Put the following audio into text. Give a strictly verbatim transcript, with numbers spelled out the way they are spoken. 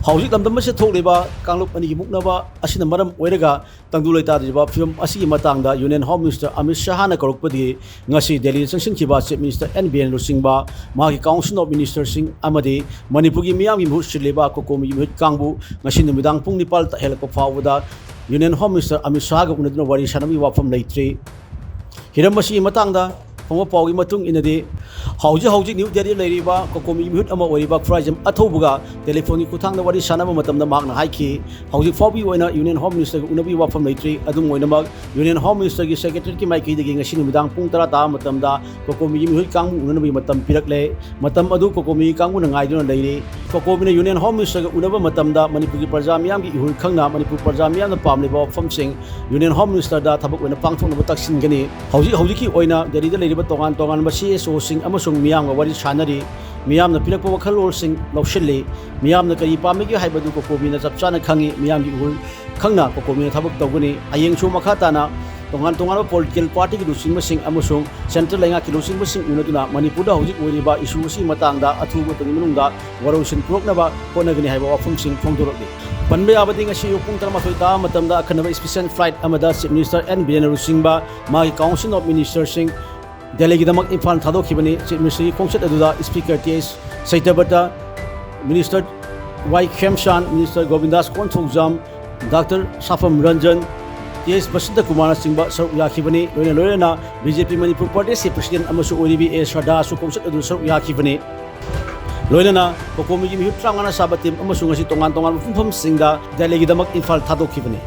ꯍꯧꯖꯤꯛ ꯂꯝꯗꯝ ꯑꯁꯤꯗ ꯊꯣꯛꯂꯤꯕ ꯀꯥꯡꯂꯨꯞ ꯑꯅꯤꯒꯤ ꯃꯨꯛꯅꯕ ꯑꯁꯤꯅ ꯃꯔꯝ ꯑꯣꯏꯔꯒ ꯇꯪꯗꯨ ꯂꯩꯇꯥꯗ꯭ꯔꯤꯕ ꯐꯤꯕꯝ ꯑꯁꯤꯒꯤ ꯃꯇꯥꯡꯗ Union Home Minister ꯑꯃꯤꯠ ꯁꯍꯥꯅ ꯀꯧꯔꯛꯄꯗꯒꯤ ꯉꯁꯤ ꯗꯦꯜꯂꯤꯗ ꯆꯪꯁꯤꯟꯈꯤꯕ Chief Minister ꯑꯦꯟ ꯕꯤꯔꯦꯟ ꯂꯨꯆꯤꯡꯕ ꯃꯍꯥꯛꯀꯤ Council of Ministerꯁꯤꯡ ꯑꯃꯗꯤ ꯃꯅꯤꯄꯨꯔꯒꯤ ꯃꯤꯌꯥꯝꯒꯤ ꯃꯍꯨꯠ ꯁꯤꯜꯂꯤꯕ ꯀꯣꯀꯣꯃꯤꯒꯤ ꯃꯤꯍꯨꯠ ꯀꯥꯡꯕꯨ ꯉꯁꯤ ꯅꯨꯃꯤꯗꯥꯡ ꯄꯨꯡ ꯅꯤꯄꯥꯜ ꯍꯦꯜꯂꯛꯄ ꯐꯥꯎꯕꯗ Union Home Minister ꯑꯃꯤꯠ ꯁꯍꯥꯒ ꯎꯅꯗꯨꯅ ꯋꯥꯔꯤ ꯁꯥꯟꯅꯕꯒꯤ ꯋꯥꯐꯝ ꯂꯩꯇ꯭ꯔꯤ꯫ ꯍꯤꯔꯝ ꯑꯁꯤꯒꯤ ꯃꯇꯥꯡꯗ ꯐꯪꯕ ꯄꯥꯎꯒꯤ ꯃꯇꯨꯡ ꯏꯟꯅꯗꯤ, ꯍꯧꯖꯤꯛ ꯍꯧꯖꯤꯛ ꯅ꯭ꯌꯨ ꯗꯦꯜꯂꯤꯗ ꯂꯩꯔꯤꯕ ꯀꯣꯀꯣꯃꯤꯒꯤ ꯃꯤꯍꯨꯠ ꯑꯃ ꯑꯣꯏꯔꯤꯕ ꯈꯨꯔꯥꯏꯖꯝ ꯑꯊꯧꯕꯒ ꯇꯦꯂꯤꯐꯣꯟꯒꯤ ꯈꯨꯠꯊꯥꯡꯗ ꯋꯥꯔꯤ ꯁꯥꯟꯅꯕ ꯃꯇꯝꯗ ꯃꯍꯥꯛꯅ ꯍꯥꯏꯈꯤ, ꯍꯧꯖꯤꯛ ꯐꯥꯎꯕꯒꯤ ꯑꯣꯏꯅ Union Home Ministerꯒ ꯎꯅꯕꯒꯤ ꯋꯥꯐꯝ ꯂꯩꯇ꯭ꯔꯤ꯫ ꯑꯗꯨꯝ ꯑꯣꯏꯅꯃꯛ, Union Home Ministerꯒꯤ Secretariatꯀꯤ ꯃꯥꯏꯀꯩꯗꯒꯤ ꯉꯁꯤ ꯅꯨꯃꯤꯗꯥꯡ ꯄꯨꯡ ꯇꯔꯥ ꯇꯥꯕ ꯃꯇꯝꯗ ꯀꯣꯀꯣꯃꯤꯒꯤ ꯃꯤꯍꯨꯠ ꯀꯥꯡꯕꯨ ꯎꯅꯅꯕꯒꯤ ꯃꯇꯝ ꯄꯤꯔꯛꯂꯦ꯫ ꯃꯇꯝ ꯑꯗꯨ ꯀꯣꯀꯣꯃꯤꯒꯤ ꯀꯥꯡꯕꯨꯅ ꯉꯥꯏꯗꯨꯅ ꯂꯩꯔꯤ꯫ ꯀꯣꯀꯣꯃꯤꯅ Union Home Ministerꯒ ꯎꯅꯕ ꯃꯇꯝꯗ ꯃꯅꯤꯄꯨꯔꯒꯤ ꯄ꯭ꯔꯖꯥ ꯃꯤꯌꯥꯝꯒꯤ ꯏꯍꯨꯜ ꯈꯪꯅ ꯃꯅꯤꯄꯨꯔ ꯄ꯭ꯔꯖꯥ ꯃꯤꯌꯥꯝꯅ ꯄꯥꯝꯂꯤꯕ ꯋꯥꯐꯝꯁꯤꯡ Union Home Ministerꯗ ꯊꯕꯛ ꯑꯣꯏꯅ ꯄꯥꯡꯊꯣꯛꯅꯕ ꯇꯛꯁꯤꯟꯒꯅꯤ꯫ ꯍꯧꯖꯤꯛ ꯍꯧꯖꯤꯛꯀꯤ ꯑꯣꯏꯅ ꯗꯦꯜꯂꯤꯗ ꯂꯩꯔꯤꯕ ꯇꯣꯉꯥꯟ ꯇꯣꯉꯥꯟꯕ CSOꯁꯤꯡ ꯑꯃꯁꯨꯡ ꯃꯤꯌꯥꯝꯒ ꯋꯥꯔꯤ ꯁꯥꯟꯅꯔꯤ꯫ ꯃꯤꯌꯥꯝꯅ ꯄꯤꯔꯛꯄ ꯋꯥꯈꯜꯂꯣꯟꯁꯤꯡ ꯂꯧꯁꯤꯜꯂꯤ꯫ ꯃꯤꯌꯥꯝꯅ ꯀꯔꯤ ꯄꯥꯝꯕꯒꯦ ꯍꯥꯏꯕꯗꯨ ꯀꯣꯀꯣꯃꯤꯅ ꯆꯞ ꯆꯥꯅ ꯈꯪꯏ꯫ ꯃꯤꯌꯥꯝꯒꯤ ꯏꯍꯨꯜ ꯈꯪꯅ ꯀꯣꯀꯣꯃꯤꯅ ꯊꯕꯛ ꯇꯧꯒꯅꯤ꯫ ꯍꯌꯦꯡꯁꯨ ꯃꯈꯥ ꯇꯥꯅ ꯇꯣꯉꯥꯟ ꯇꯣꯉꯥꯟꯕ political partyꯒꯤ ꯂꯨꯆꯤꯡꯕꯁꯤꯡ ꯑꯃꯁꯨꯡ central ꯂꯩꯉꯥꯛꯀꯤ ꯂꯨꯆꯤꯡꯕꯁꯤꯡ ꯎꯅꯗꯨꯅ ꯃꯅꯤꯄꯨꯔꯗ ꯍꯧꯖꯤꯛ ꯑꯣꯏꯔꯤꯕ issue ꯑꯁꯤꯒꯤ ꯃꯇꯥꯡꯗ ꯑꯊꯨꯕ ꯃꯇꯝꯒꯤ ꯃꯅꯨꯡꯗ ꯋꯥꯔꯣꯏꯁꯤꯟ ꯄꯨꯔꯛꯅꯕ ꯍꯣꯠꯅꯒꯅꯤ ꯍꯥꯏꯕ ꯋꯥꯐꯝꯁꯤꯡ ꯐꯣꯡꯗꯣꯔꯛꯂꯤ꯫ ꯄꯟꯕ ꯌꯥꯕꯗꯤ, ꯉꯁꯤ ꯑꯌꯨꯛ ꯄꯨꯡ ꯇꯔꯥꯃꯥꯊꯣꯏ ꯇꯥꯕ ꯃꯇꯝꯗ ꯑꯈꯟꯅꯕ special flight ꯑꯃꯗ Chief Minister ꯑꯦꯟ ꯕꯤꯔꯦꯟꯅ ꯂꯨꯆꯤꯡꯕ ꯃꯥꯒꯤ Council of Ministerꯁꯤꯡ ꯗꯦꯜꯂꯤꯒꯤꯗꯃꯛ ꯏꯝꯐꯥꯜ ꯊꯥꯗꯣꯛꯈꯤꯕꯅꯤ꯫ Chief Ministerꯒꯤ ꯈꯣꯡꯆꯠ ꯑꯗꯨꯗ Speaker T H Satyabrata, Minister Y Khemchand, Minister Govindas Konthoujam, doctor Sapam Ranjan, T H Basanta ꯀꯨꯃꯥꯔꯅꯆꯤꯡꯕ ꯁꯔꯨꯛ ꯌꯥꯈꯤꯕꯅꯤ꯫ ꯂꯣꯏꯅ ꯂꯣꯏꯅꯅ ꯕꯤ ꯖꯦ ꯄꯤ ꯃꯅꯤꯄꯨꯔ ꯄ꯭ꯔꯗꯦꯁꯀꯤ President ꯑꯃꯁꯨ ꯑꯣꯏꯔꯤꯕꯤ ꯑꯦ ꯁꯔꯗꯥꯁꯨ ꯈꯣꯡꯆꯠ ꯑꯗꯨ ꯁꯔꯨꯛ ꯌꯥꯈꯤꯕꯅꯤ꯫ ꯂꯣꯏꯅꯅ ꯀꯣꯀꯣꯃꯤꯒꯤ ꯃꯤꯍꯨꯠ ꯇꯔꯥꯃꯉꯥꯅ ꯁꯥꯕ team ꯑꯃꯁꯨ ꯉꯁꯤ ꯇꯣꯉꯥꯟ ꯇꯣꯉꯥꯟꯕ ꯃꯐꯝꯁꯤꯡꯗ ꯗꯦꯜꯂꯤꯒꯤꯗꯃꯛ ꯏꯝꯐꯥꯜ ꯊꯥꯗꯣꯛꯈꯤꯕꯅꯤ꯫